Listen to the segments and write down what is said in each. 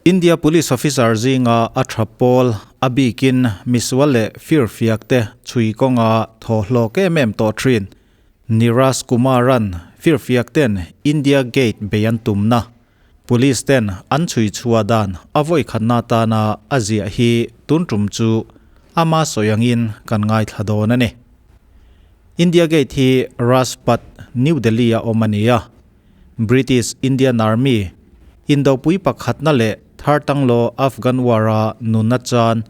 India Police Officer zinga a tha pawl, a bikin misual leh firfiak te chhui kawnga thaw hlawk em em tawh thin. Neeraj Kumar-a'n firfiak ten India Gate bei an tumna Police ten an chhui chhuah dan a vawi khatna atana a ziah hi tun tum chu ama sawi angin kan ngaithla dawn a ni. India Gate hi Rajpath, New Delhi a awm a ni a. British Indian Army indopui pakhatna leh Thartanglaw Afghan War-a nunna chan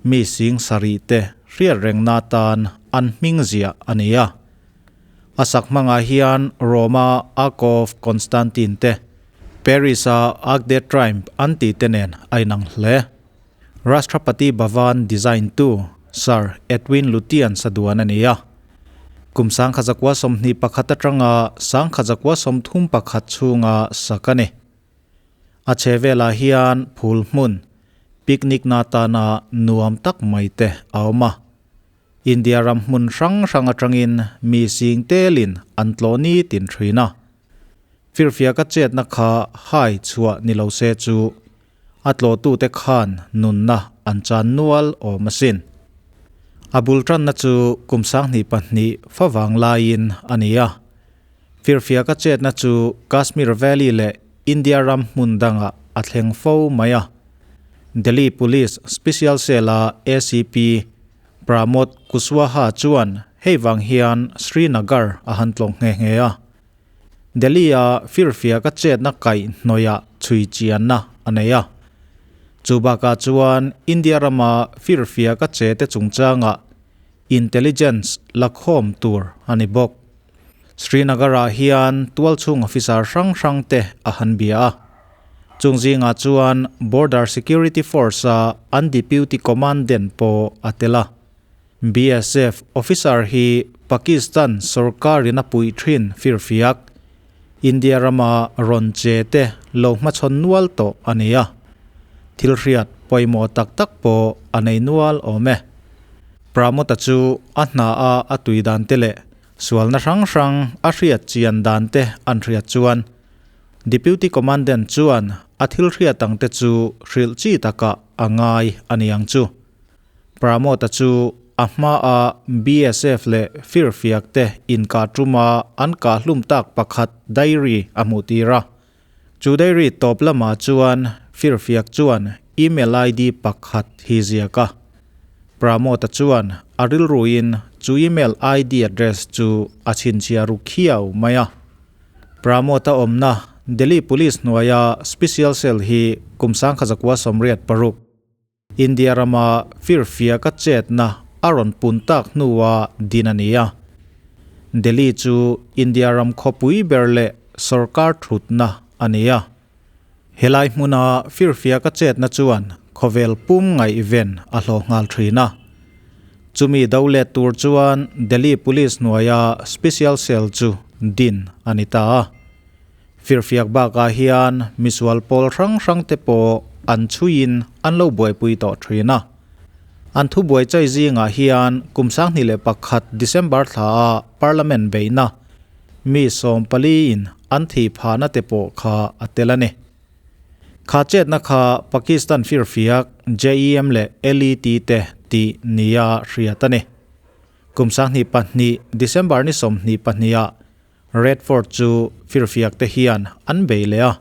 mi sing sarih te hriat rengna atan an hming ziah a ni a. A sak hmangah hian Rome-a Arc of Constantine te, Paris-a Arc de Triomphe an tih te nen a inang hle. Rashtrapati Bhavan design tu Sir Edwin Lutyens a duan a ni a. Kum 1921 atanga 1931 chhunga sak a ni. A chhehvelah hian phul hmun, picnic na atana nuam tak mai te a awm a. India ram hmun hrang hrang atangin mi sing telin an tlawh ni tin thin a. Firfiaka chetna kha hai chhuah ni lo se chu a tlawhtute khan nunna an chan nual awm asin. A bul tanna chu kum 2002 favang laiin a ni a. Firfiaka chetna chu Kashmir Valley leh India ram hmun dangah a thleng fo mai a. Delhi Police Special Cell-a ACP Pramod Kushwaha chuan hei vang hian Srinagar a han tlawng nghe nghe a. Delhi-a firfiaka chetna kaih hnawihah chhui chianna a nei a. Chu bakah chuan India rama firfiaka che te chungchangah intelligence lakhawm tur a ni bawk. Srinagar-ah hian tualchhung officer hrang hrang te a han bia a. Chung zingah chuan Border Security Force-a an Deputy Commandant pawh a tel a. BSF officer hi Pakistan sorkarin a puih thin firfiak, India rama rawn che te lo hmachhawn nual tawh a ni a. Thil hriat pawimawh tak tak pawh a nei nual awm e. Pramod-a chu a hna a a tui dan te leh Sualna hrang hrang a hriat chian dan te an hriat chuan Deputy Commandant chuan a thil hriat ang te chu hrilh chi takah a ngai a ni ang chu. Pramod-a chu a hmaa BSF leh firfiak te inkah tuma an kah hlum tak pakhat diary a hmuh tir a. Chu diary tawp lamah chuan firfiak chuan email ID pakhat hi ziak a. Pramod-a chuan a rilruin chu email ID address chu a chhinchhiah ru khiau mai a. Pramod-a awmna Delhi Police hnuaia Special Cell hi kum 1986, India rama firfiaka chetna a rawn pun tak hnua din a ni a. Delhi chu India ram khawpui ber leh sorkar thutna a ni a. Helai hmuna firfiaka chetna chuan khawvel pum ngaihven a hlawh nghal thin a. Chumi do let tur chuan Delhi Police hnuaia Special Cell chu din a ni ta a. Firfiak bakah hian misual pawl hrang hrang te pawh an chhuiin an lo buaipui tawh thin a. An thubuai chai zingah hian kum 2001 December thla a Parliament beihna mi 14 in an thih phahna te pawh kha a tel a ni. Kha chetna kha Pakistan firfiak JEM leh LET te tih nia hriat a ni. Kum 2002 December ni 22 ah Red Fort chu firfiak te hian an bei leh a.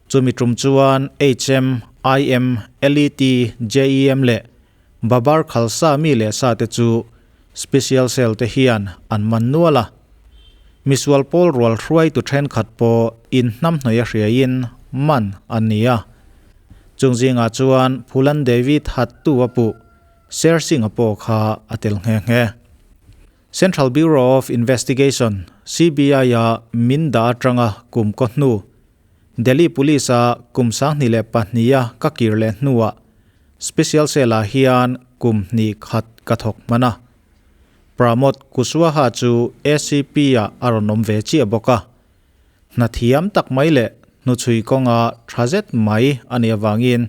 Chumi tum chuan HM, IM, LET, JEM leh Babar Khalsa mi leh sa te chu Special Cell te hian an man nual a. Misual pawl rual hruaitu thenkhat pawh inhnamhnawih a hriaiin man an ni a. Chung zingah chuan Phulan Devi thattu a puh Sher Singh-a pawh kha a tel nghe nghe. Central Bureau of Investigation, CBI, a min dah atanga kum kaw hnu, Delhi Police a kum 2002 a ka kir leh hnuah Special Cell ah hian kum hnih khat ka thawk hman a. Pramod Kushwaha chu ACP ah a rawn awm ve chiah bawk a. Hna thiam tak mai leh hnuchhui kawnga tha zet mai a nih avangin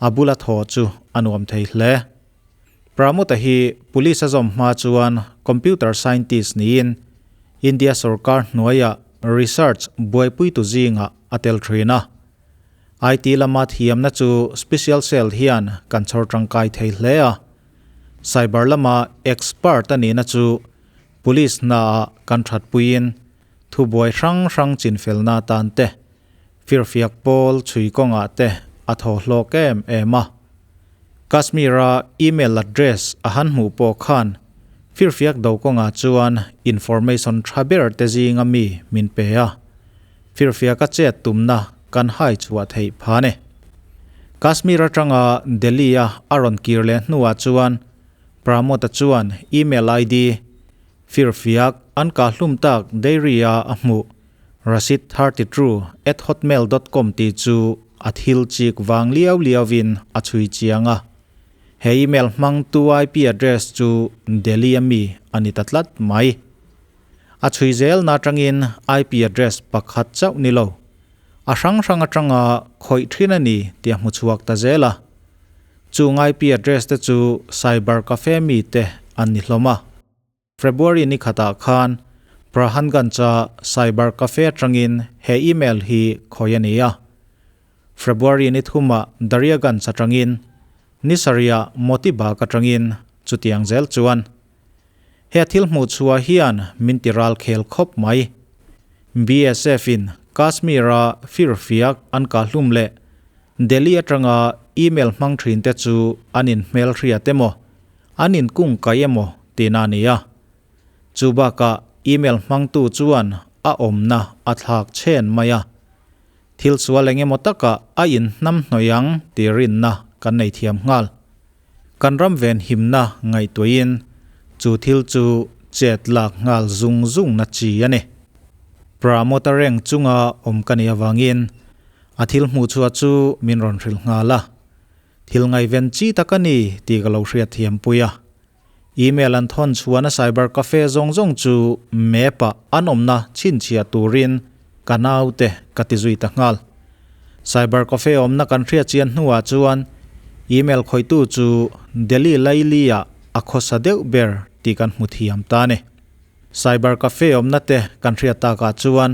a bula thaw chu a nuam thei hle. Pramod-a hi Police a zawm hma chuan Computer Scientist niin India sorkar hnuaiah research buaipuitu zingah a tel thin a. IT lama thiamna chu Special Cell hian kan chhawr tangkai thei hle a. Cyber lama expert a nihna chu Police hnaah kan thatpuiin thubuai hrang hrang chinfelna atan te, firfiak pawl chhui kawngah te a thaw hlawk em em a. Kashmir-a email address a han hmuh pawh khan firfiak do kawngah chuan information tha ber te zinga mi min pe a, firfiaka chet tumna kan hai chhuah theih pha ni. Kashmir atanga Delhi-a a rawn kir leh hnuah chuan Pramod-a chuan email ID firfiak an kah hlum tak dairy-a a hmuh Rashid32@hotmail dot com tih chu a thil chik vang liau liauin a chhui chiang a. He email hmangtu IP address chu Delhi-a mi a ni ta tlat mai. A chhui zelna atangin IP address pakhat chauh ni lo, a hrang hrang atanga khawih thin a ni tih a hmu chhuak ta zel a. Chung IP address te chu cyber cafe mi te an ni hlawm a. February ni khatah khan Prahanganj-a cyber cafe atangin he email hi khawi a ni a. February ni thumah Daryaganj atangin, ni sarihah Motibagh atangin chutiang zel chuan. He thil hmuh chhuah hian min ti ral khel khawp mai. BSF in Kashmir-a firfiak an kah hlum leh Delhi atanga email hmang thin te chu an inhmelhriat emaw An inkung kai emaw tihna a ni a. Chu bakah email hmangtu chuan a awmna a thlak chhen mai a. Thil sual eng emaw takah a inhnam hnawih ang tih rinna kan nei thiam nghal. Kan ram ven himna ngaihtuahin chu thil chu chet lak nghal zung zungna chi a ni. Pramod-a reng chunga awm ka nih avangin a thil hmuhchhuah chu min rawn hrilh nghal a. Thil ngaihven chi tak a ni tih ka lo hriat thiam pui a. Email an thawn chhuahna cyber cafe zawng zawng chu map ah an awmna chhinchhiah turin ka naute ka ti zui ta nghal. Cyber cafe awmna kan hriat chian hnuah chuan email khawihtu chu Delhi Laili ah a khawsa deuh ber tih kan hmu thiam ta a ni. Cyber cafe awmna te kan hriat takah chuan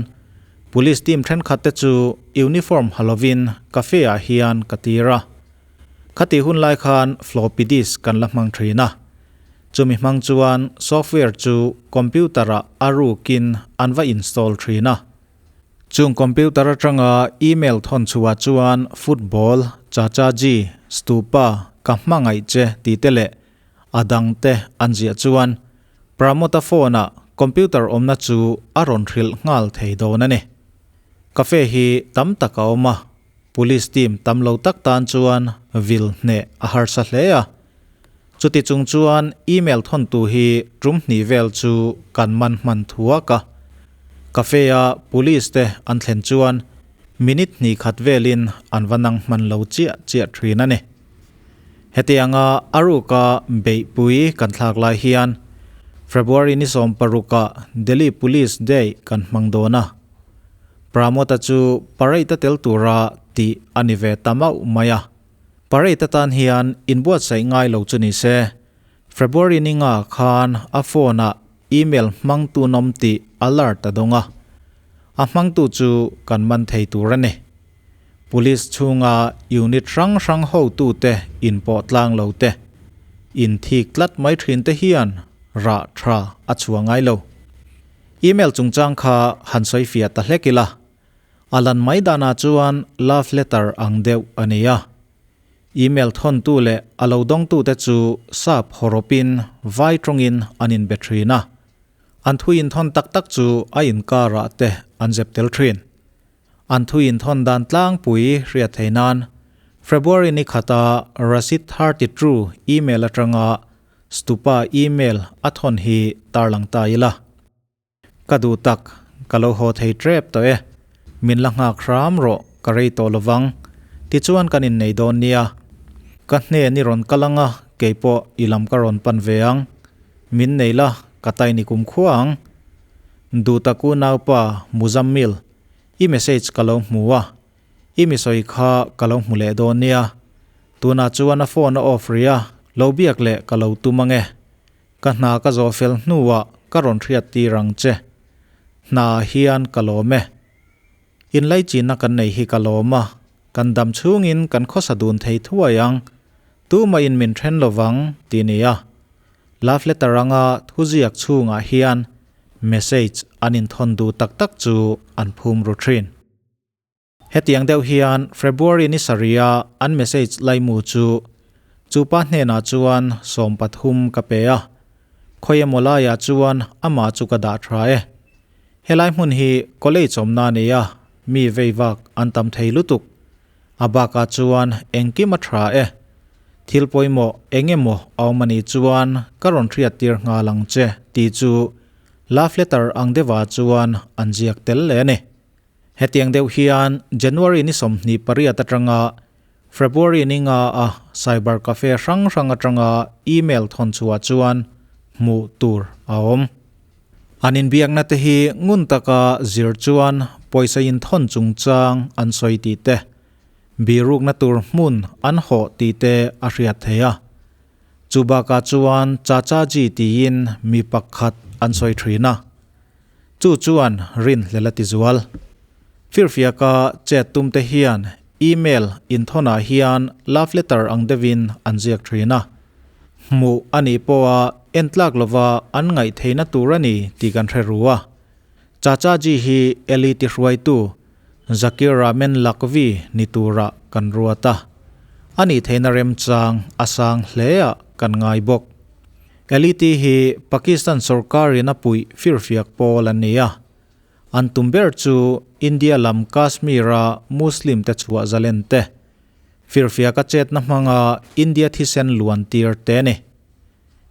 Police team thenkhat te chu uniform ha lovin cafe ah hian ka tir a. Khati hun lai khan floppy disk kan la hmang thin a. Chumi hmang chuan software chu computer ah a rukin an va install thin a. Chung computer atanga email thawn chhuah chuan football, chacha ji, stupa, ka hmangaih che tih te leh A dangte an ziah chuan Pramod-a phone-ah computer awmna chu a rawn hrilh nghal thei dawn a ni. Cafe hi tam tak a awm a, police team tam lo tak tan chuan vil hneh a harsa hle a. Chuti chung chuan email thawntu hi tum hnih vel chu kan man hman thuak a. Cafe-a police te an thlen chuan minute hnih khat velin an va nang hman lo chiah chiah thin a ni. Hetianga a ruka beihpui kan thlak lai hian February ni 16ah Delhi Police Day kan hmang dawn a. Pramod-a chu parade a tel tura tih a ni ve ta mauh mai a. Parade atan hian inbuatsaih ngai lo chu ni se, February ni nga khan a phone-ah email hmangtu nawm tih alert a dawng a. A hmangtu chu kan man thei tur a ni. Police chhunga unit hrang hrang hotute inpawh tlang lo te, inthik tlat mai thin te hian rah tha a chhuah ngai lo. Email chungchang kha han sawi fiah ta hlek ila, a lan mai danah chuan love letter ang deuh a ni a. Email thawntu leh a lo dawngtute chu sap hawrawpin vai tawngin an inbe thin a, an thu inthawn tak tak chu a inkarah te an zep tel thin. An thu inthawn dan tlangpui hriat theih nan February ni khata Rashid 32 email atanga Stupa email a thawn hi tarlang ta ila. Ka duh tak, ka lo haw thei tep tawh e. Min la nghak hram rawh, ka rei tawh lovang. Tichuan kan innei dawn nia. Ka hnen i rawn kal anga keipawh i lam ka rawn pan ve ang. Min nei la, ka tai ni kum khua ang. Duh tak unaupa Muzammil, i message ka lo hmu a, i mi sawi kha ka lo hmu leh dawn nia. Tunah chuan a phone a off rih a, lo biak leh ka lo tum ange. Ka hna ka zawh fel hnuah ka rawn hriat tir ang che. Hna hian ka lawm e. Inlaichinna kan nei hi ka lawm a. Kan dam chhungin kan khawsa dun thei thuai ang, tumah in min then lovang ti nia. Love letter anga thuziak chhungah hian message an inthawn duh tak tak chu an phum ru thin. Hetiang deuh hian February ni sarih-a an message laimu chu chupa hnenah chuan 13 ka pe a, khawi emaw laiah chuan amah chu ka dah tha e. Helai hmun hi college awmna a ni a, mi veivak an tam thei lutuk. A bakah chuan engkim a tha e. Thil pawimawh eng emaw a awm a nih chuan ka rawn hriattir nghal ang che tih chu love letter ang deuhah chuan an ziak tel leh a ni. Hetiang deuh hian January ni 28 atanga February ni nga a cyber cafe hrang hrang atanga email thawn chhuah chuan hmuh tur a awm. An inbiakna te hi ngun taka zir chuan pawisa inthawn chungchang an sawi tih te, birukna tur hmun an hawh tih te a hriat theih a. Chu bakah chuan Chachaji tiin mi pakhat an sawi thin a. Chu chuan rinhlel a ti zual. Firfiaka chet tum te hian email inthawnah hian love letter ang deuhin an ziak thin a. Hmuh a nih pawha entlak lova an ngaih theihna tur a ni tih kan hre ru a. Chachaji hi Eli ti hruaitu Zakir Rahman Lakvi ni turah kan ruat a. A nih theihna remchang a sang hleah kan ngai bawk. LET hi Pakistan sorkarin a puih firfiak pawl an ni a. An tum ber chu India lam Kashmir-a Muslim te chhuah zalen te, firfiaka chetna hmanga India thisen luan tir te a ni.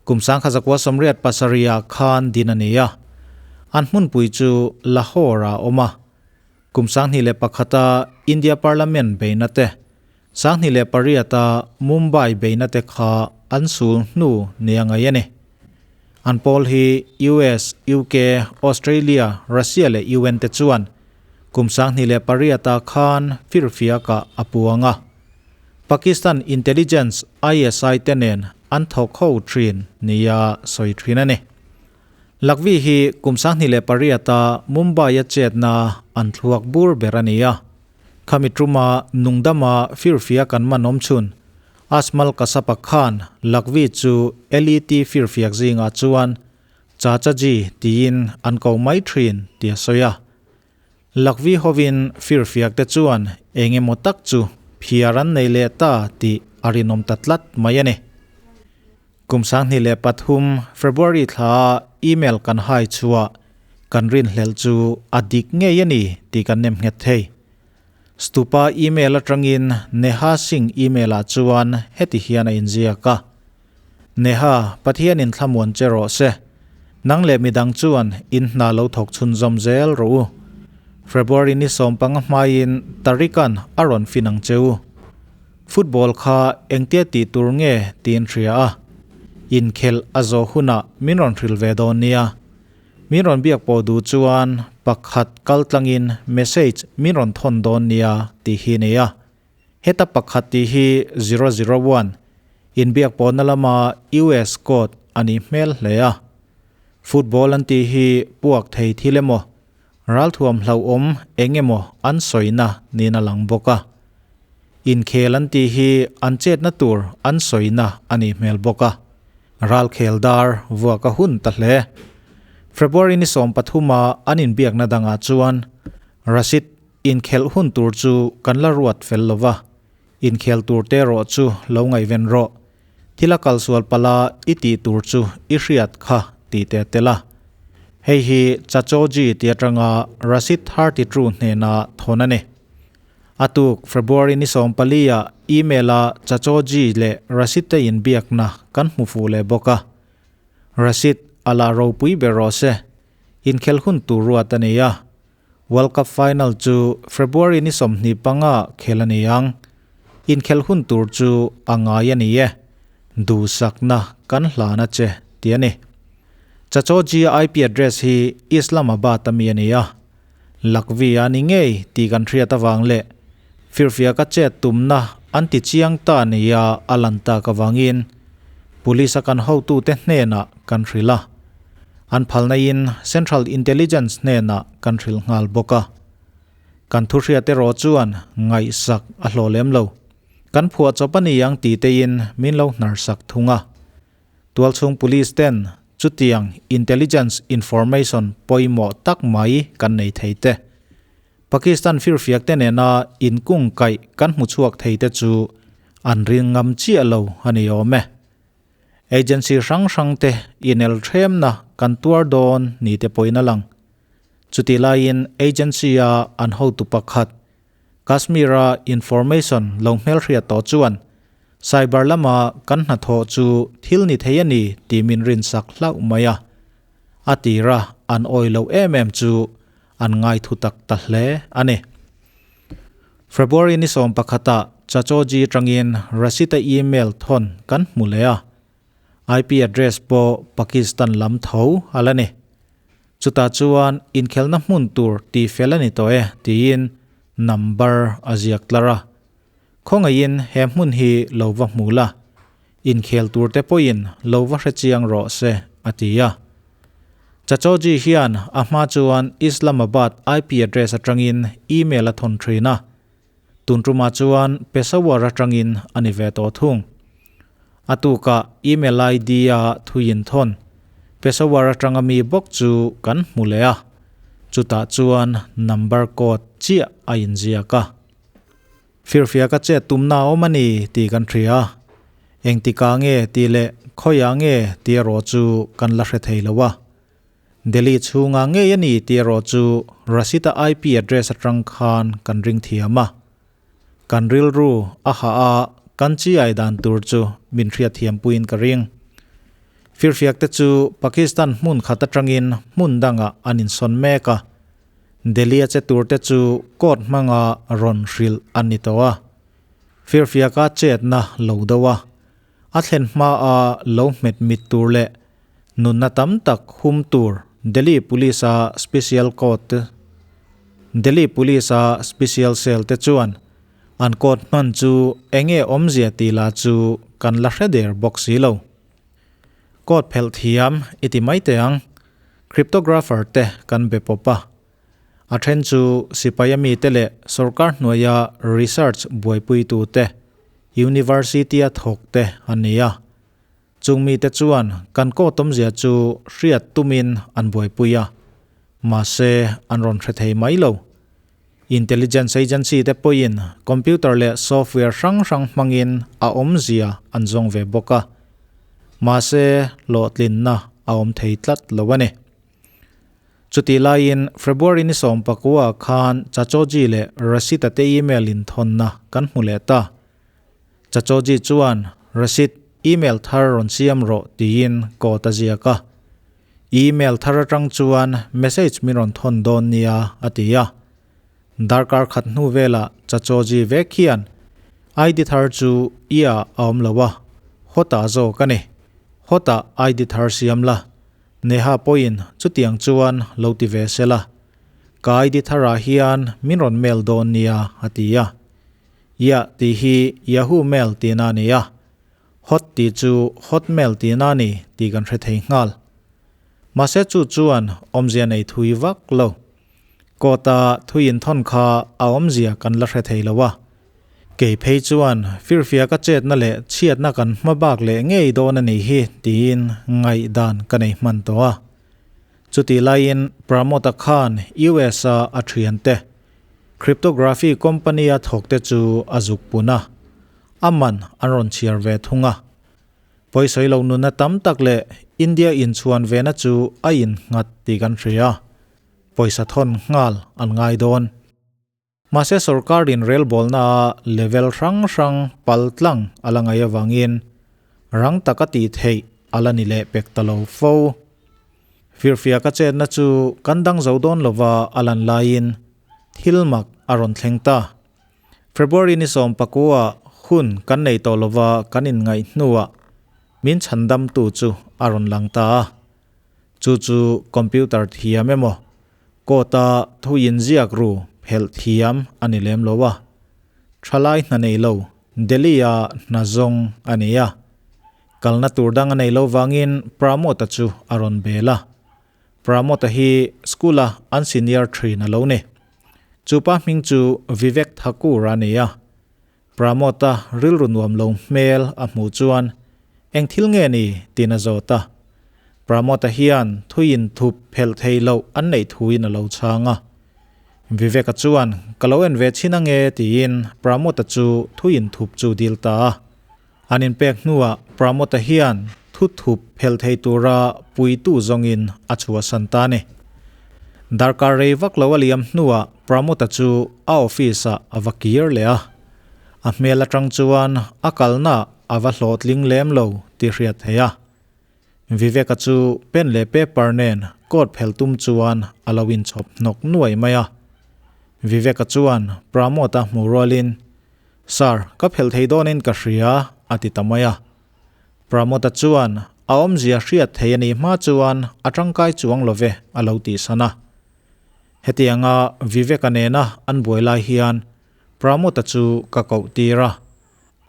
Kum 1987 ah khan din a ni a. An hmunpui chu Lahore-ah a awm a. Kum 2001 a India Parliament beihna te, 2008 a Mumbai beihna te kha an sul hnu nia ngaih a ni. An pawl hi US, UK, Australia, Russia leh UN te chuan kum 2008 ah khan firfiakah a puang a. Pakistan Intelligence ISI te nen an thawk ho thin nia sawi thin a ni. Lakvi hi kum 2008 a Mumbai a chetna an thluak bur ber a ni a. Khami tuma nungdama firfia kan man awm chhun Asmal Kasapa khan Lakvi chu LET firfiak zingah chuan Chachaji tiin an ko mai thin tih a sawi a. Lakvi hovin firfiak te chuan eng emaw tak chu phiar an nei leh ta tih a rinawm ta tlat mai a ni. Kum 2003 February thla email kan hai chhuah kan rinhlelh chu a dik ngei a ni tih kan nem nghet thei. Stupa email atangin Neha Singh email ah chuan heti hian a inziak a, Neha, Pathianin thlamuan che rawh se. Nang leh midang chuan in hna lo thawk chhunzawm zel rawh u. February ni 15 hmaiin Tariq-a'n a rawn fin ang che u. Football kha engtia tih tur nge tiin hria a, inkhelh a zawh hunah min rawn hrilh ve dawn nia. Min rawn biak pawh duh chuan pakhat kal tlangin message min rawn thawn dawn nia tih hi nei a. Heta pakhat tih hi 001, inbiak pawhna lama US code a nih hmel hle a. Football an tih hi puak thei thil emaw, Ralthuam hlauhawm eng emaw an sawina niin a lang bawk a. Inkhel an tih hi an chetna tur an sawina a nih hmel bawk a. Ralkhel dar vuak a hun ta hle. February ni 13 a an inbiakna dangah chuan Rashid inkhelh hun tur chu kan la ruat fel lo va, inkhel tur te erawh chu lo ngaihven rawh. Thil a kalsual pala i tih tur chu i hriat kha tih te tel a. Hei hi Chachoji ti atanga Rashid 32 hnena thawn a ni. A tuk February ni 14 ah email a Chachoji leh Rashid te inbiakna kan hmu fuh leh bawk a. Rashid a la ropui ber rawh se, inkhel hun tur ruat a ni a. World Cup final chu February ni 25 khel a ni ang. Inkhel hun tur chu a ngai a ni e. Duhsakna kan hlan a che tih a ni. Chachoji IP address hi Islamabad a mi a ni a. Lakvi a ni ngei tih kan hriat avang leh firfiaka chet tumna an ti chiang ta nia a lan tak avangin police a kan hotute hnenah kan hrilh a. An phalna in Central Intelligence hnenah kan hrilh nghal bawk a. Kan thu hriat erawh chuan ngaihsak a hlawh lem lo. Kan phuah chawp a ni ang ti tein min lo hnar sak thung a. Tualchhung Police ten chutiang intelligence information pawimawh tak mai kan nei thei te. Pakistan firfiak te nena inkungkaih kan hmu chhuak thei te chu an ring ngam chiah lo a ni awm e. Agency hrang hrang te inel themna kan tuar dawn ni te pawhin a lang. Chutih laiin agency a an hotu pakhat Kashmir-a information lo hmelhriat tawh chuan cyber lama kan hnathawh chu thil ni thei a ni tih min rinsak hlauh mai a. A tira an awi loh em em chu an ngaithu tak ta hle a ni. February ni 11ah Chachoji atangin Rashid-a email thawn kan hmu leh a, IP address pawh Pakistan lam tho a la ni. Chutah chuan inkhelna hmun tur tih fel a ni tawh e tiin number a ziak tlar a. Khawngaihin he hmun hi lo va hmu la, inkhel tur te pawhin lo va hre chiang rawh se, a ti a. Chachoji hian a hma chuan Islamabad IP address atangin email a thawn thin a, tun tumah chuan Peshawar atangin a ni ve tawh thung. A tukah email ID a thuin thawn Peshawar atanga mi bawk chu kan hmu leh a, chutah chuan number code chiah a inziak a. Firfiak a chet tumna a awm a ni tih kan hria a, engtikah nge tih leh khawiah nge tih erawh chu kan la hre thei lo a. Delhi chhungah ngei a ni tih erawh chu Rashid-a IP address atang khan kan ring thiam a. Kan rilru a hah a, kan chiai dan tur chu min hriatthiam puiin ka ring. Firfiak te chu Pakistan hmun khat atangin hmun dangah an insawn mek a. Delhi a che tur te chu court hmanga rawn hrilh a ni tawh a. Firfiaka chetna lo do a, a thlen hma a lo hmet mit tur leh nunna tam tak hum tur Delhi Police a Special Court te Delhi Police a Special Cell te chuan an court hman chu enge awmzia tih lah chu kan la hre der bawk si lo. Court phelh thiam i ti mai teh ang. Cryptographer te kan be pawp a. A then chu sipai ami te leh sorkar hnuaia research buaipuitu te, university a thawk te an ni a. Chung mite chuan kan court awmzia chu hriat tumin an buaipui a, mahse an rawn hre thei mai lo. Intelligence agency te pawhin computer leh software hrang hrang hmangin a awmzia an zawng ve bawk a, mahse hlawhtlinna a awm thei tlat lo a ni. Chutih laiin February ni 19 khan Chachoji leh Rashid-a te email inthawnna kan hmu leh ta. Chachoji chuan Rashid, email thar rawn siam rawh tiin code a ziak a. Email thar atang chuan message min rawn thawn dawn nia a ti a. Darkar khat hnu velah Chachoji vek hian ID thar chu ia a awm lo a, hawtah zawk a ni. Hawtah ID thar siam la, Neha pawhin chutiang chuan lo ti ve se la. Ka ID tharah hian min rawn mail dawn nia a ti a. Ia tih hi Yahoo Mail tihna a ni a. Hot tih chu Hotmail tihna a ni tih kan hre thei nghal. Mahse chu chuan awmzia nei thui vak lo. Court-a thui inthawn kha a awmzia kan la hre thei lo a. Kei phei chuan firfia ka chetna leh chhiatna kan hma bak leh ngei dawn a nih hi tiin ngaihdan ka nei hman tawh a. Chutih laiin Pramod-a khan US-a a thiante cryptography company-a thawkte chu a zuk pun a. A man an rawn chhiar ve thung a. Pawisawi lo nunna tam tak leh India inchhuan vena chu a innghat tih kan hria. Pawisa thawn nghal an ngai dawn. Mahse sorkarin relbawlna a level hrang hrang pal tlang a la ngaih avangin rang taka tih theih a la ni leh pek ta lo fo. Firfiak a chetna chu kan dang zo dawn lova a lan laiin thil mak a rawn thleng ta. February ni 19 ah hun kan nei tawh lova kan inngaih hnuah min chhandamtu chu a rawn lang ta a. Chu chu computer thiam emaw court-a thu inziak ru phelh thiam a ni lem lo a. Thalai hna nei lo Delhi-a hna zawng a ni a. Kalna tur dang a nei lo vangin Pramod-a chu a rawn bel a. Pramod-a hi school-a an senior thin a lo ni. Chupa hming chu Vivek Thakur a ni a. Pramod-a rilru nuam lo hmel a hmuh chuan eng thil nge ni tiin a zawt a. Pramod-a hian thuin thup phelh thei loh an neih thuin a lo chhang a. Vivek-a chuan ka lo en ve chhin ange tiin Pramod-a chu thuin thup chu dil ta a. An inpek hnuah Pramod-a hian thu thup phelh thei tura puitu zawngin a chhuahsan ta a ni. Darkar rei vak lo a liam hnuah Pramod-a chu a office-ah a va kir leh a. A hmel atang chuan a kalna a va hlawhtling lem lo tih hriat theih a. Vivek-a chu pen leh paper nen coat phelh tum chuan a lo inchhawp hnawk nuai mai a. Vivek-a chuan Pramod-a hmuh rualin, Sir, ka phelh thei dawnin ka hria, a ti ta mai a. Pramod-a chuan a awmzia hriat thei a nih hma chuan a tangkai chuang lo ve a lo tihsan a. Hetianga Vivek-a nena an buai lai hian Pramod-a chu ka koh tir a,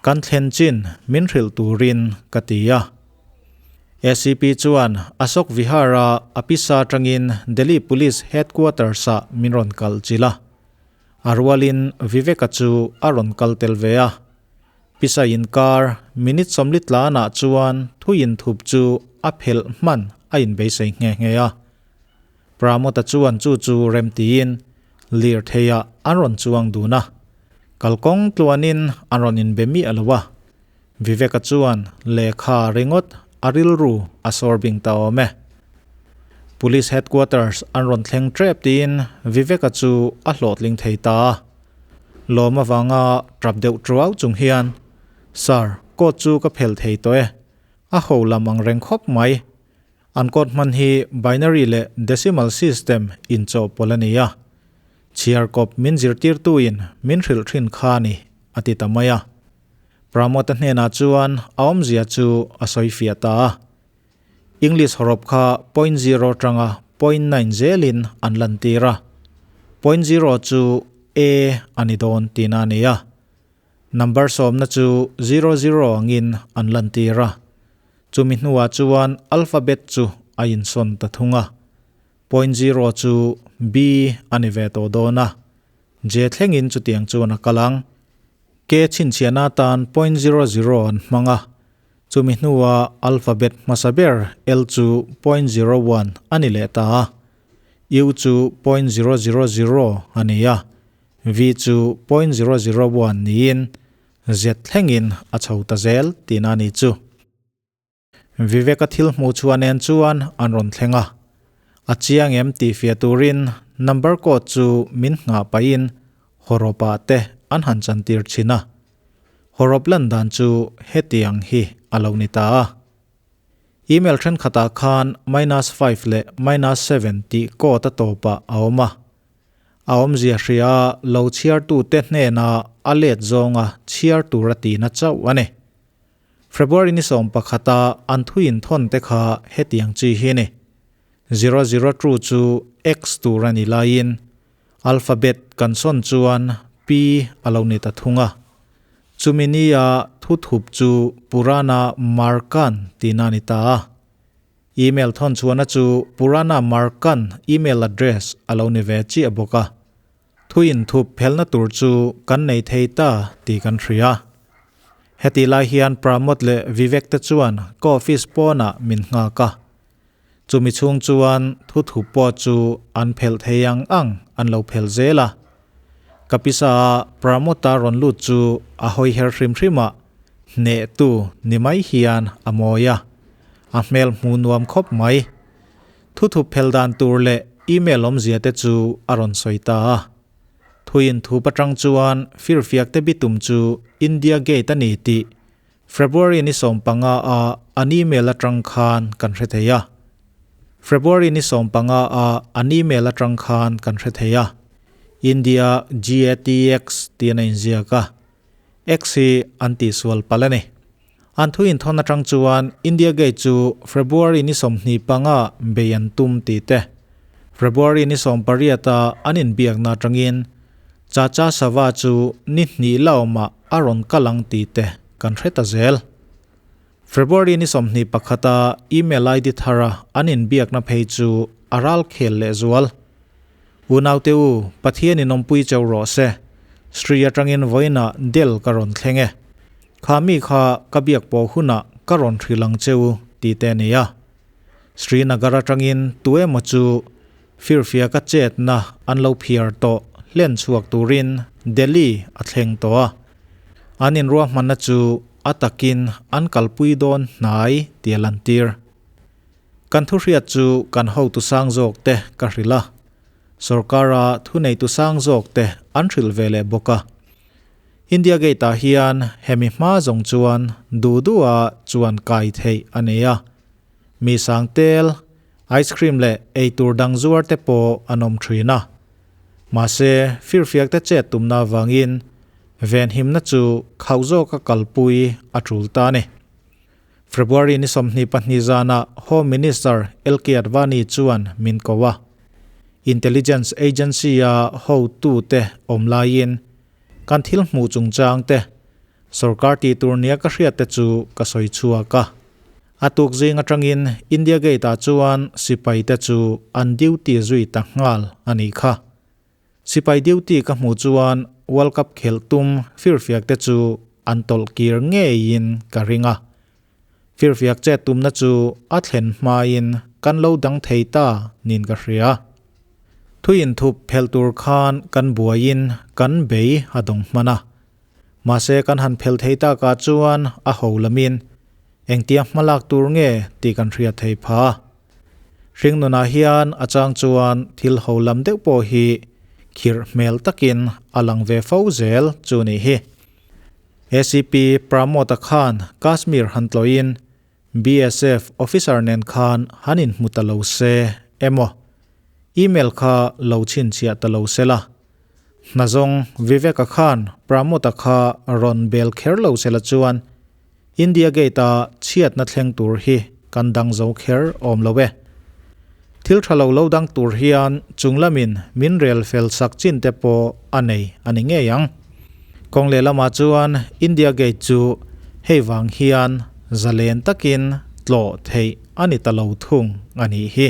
kan thlen chin min hrilh turin ka ti a. ACP chuan Ashok Vihar-a a pisa atangin Delhi Police Headquarters-ah min rawn kalh chilh a. A rualin Vivek-a chu a rawn kal tel ve a. Pisa inkar minute 40 tlanah chuan thu inthup chu a phelh hman a inbeisei nghe nghe a. Pramod-a chuan chu chu remtiin lirtheiah an rawn chuang dun a. Kalkawng tluanin an rawn inbe miah lo a. Vivek-a chuan lehkha ringawt a rilru a sawr bing ta awm e. Police headquarters an rawn thleng tep tiin Vivek-a chu a hlawhtling thei ta a. Lawm avanga tap deuh tuau chung hian, Sir, coat chu ka phel thei tawh e. A ho lam ang reng khawp mai. An coat hman hi binary leh decimal system inchawhpawlh a ni a. Chhiar kawp min zirtirtuin min hrilh thin kha a ni, a ti ta mai a. Pramod-a hnenah chuan a awmzia chu a sawi fiah ta a. English hawrawp kha point zero atanga point nine zelin an lantir a. Point zero chu A a ni dawn tihna a ni a. Number sawmna chu zero zero angin an lantir a. Chumi hnuah chuan alphabet chu a insawn ta thung a. Point zero chu B a ni ve tawh dawn a. Je thlengin chutiang chuan a kal ang. Ke chhinchhiahna atan point zero zero an hmang a, chumi hnua alphabet hmasa ber L chu point zero one a ni leh ta a, U chu point zero zero zero a ni a, V chu point zero zero one niin Z thlengin a chho ta zel tihna a ni chu. Vivek-a thil hmuh chhuah nen chuan an rawn thleng a. A chiang em tih fiah turin number code chu min nghah pahin hawrawpah te an han chantir thin a. Hawrawp lan dan chu hetiang hi a lo ni ta a. Email thenkhatah khan minus five leh minus seven tih code a tawpah a awm a. A awmzia hria lo chhiartute hnena a let zawnga chhiar tur a tihna chauh a ni. February ni 11 a an thu inthawn te kha hetiang chi hi a ni. Zero zero two chu X tur a ni laiin alphabet kan sawn chuan P a lo ni ta thung a. Chumi nia thu thup chu Purana Markan tihna a ni ta a. Email thawn chhuahna chu Purana Markan email address a lo ni ve chiah bawk a. Thu inthup phelna tur chu kan nei thei ta tih kan hria. Heti lai hian Pramod leh Vivek te chuan ka office pawnah min nghak a. Chumi chhung chuan thu thup pawh chu an phelh thei ang ang an lo phelh zel a. Ka pisa a Pramod-a rawn lut chu a hawi her hrim hrim a, hnehtu ni mai hian a mawi a. A hmel hmuh nuam khawp mai. Thu thup phel dan tur leh email awmzia te chu a rawn sawi ta a. Thuin thup atang chuan firfiak te bitum chu India Gate a ni tih February ni 15 a an email atang khan kan hre thei a. February ni 15 a an email atang khan kan hre thei a. India GATX tih a inziak a. X hi an tihsual palh a ni. An thu inthawn atang chuan India Gate chu February ni 25 bei an tum tih te, February ni 18 a an inbiakna atangin Chacha Sava chu ni hnih la awmah a rawn kal ang tih te kan hre ta zel. February ni 21 a email ID thara an inbiakna phei chu a ral khel leh zual. Unaute u, Pathianin awmpui cheu rawh se. Sri atangin vawiinah Del ka rawn thleng e. Kha mi kha ka biak pawh hunah ka rawn hrilh ang che u tih te a ni a. Srinagar atangin tu emaw chu firfiaka chetna an lo phiar tawh hlen chhuak turin Delhi a thleng tawh a. An inruahmanna chu a takin an kalpui dawn hnai tih a lantir. Kan thuhriat chu kan hotu sang zawk te ka hrilh a, sorkara thuneitu sang zawk te an hrilh ve leh bawk a. India Gate ah hian hemi hma zawng chuan duh duha chuan kai theih a nei a. Mi sang tel, ice cream leh eitur dang zuar te pawh an awm thin a. Mahse, firfiak te chet tumna avangin venhimna chu khauh zawka kalpui a tul ta a ni. February ni 22 zanah Home Minister LK Advani chuan min ko a. Intelligence Agency-a hotute awm laiin kan thil hmuh chungchang te, sorkar tih tur nia ka hriat te chu ka sawi chhuak a. A tuk zing atangin India Gate-ah chuan sipai te chu an duty zui ta nghal a nih kha. Sipai duty ka hmuh chuan World Cup khelh tum firfiak te chu an tawlh kir ngeiin ka ring a. Firfiak chet tumna chu a thlen hmain kan lo dang thei ta niin ka hria. Thui inthup phelh tur khan kan buaiin kan bei a dawng hman a. Mahse kan han phelh thei takah chuan a ho lamin engtia hmalak tur nge tih kan hriat thei pha. Hringnunah hian a chang chuan thil ho lam deuh pawh hi khirh hmel takin a lang ve fo zel chu nih hi. ACP Pramod-a khan Kashmir han tlawhin BSF officer nen khan han inhmu ta lo se emaw email kha lo chhinchhiah ta lo se la. Hnazawng Vivek-a khan Pramod-a kha rawn bel kher lo se la chuan India Gate-a chhiatna thleng tur hi kan dang zo kher awm lo e. Thil tha lo lo dang tur hian chung lamin min rel fel sak chin te pawh a nei a ni ngei ang. Kawng lehlamah chuan India Gate chu hei vang hian zalen takin tlawh theih a ni ta lo thung a nih hi.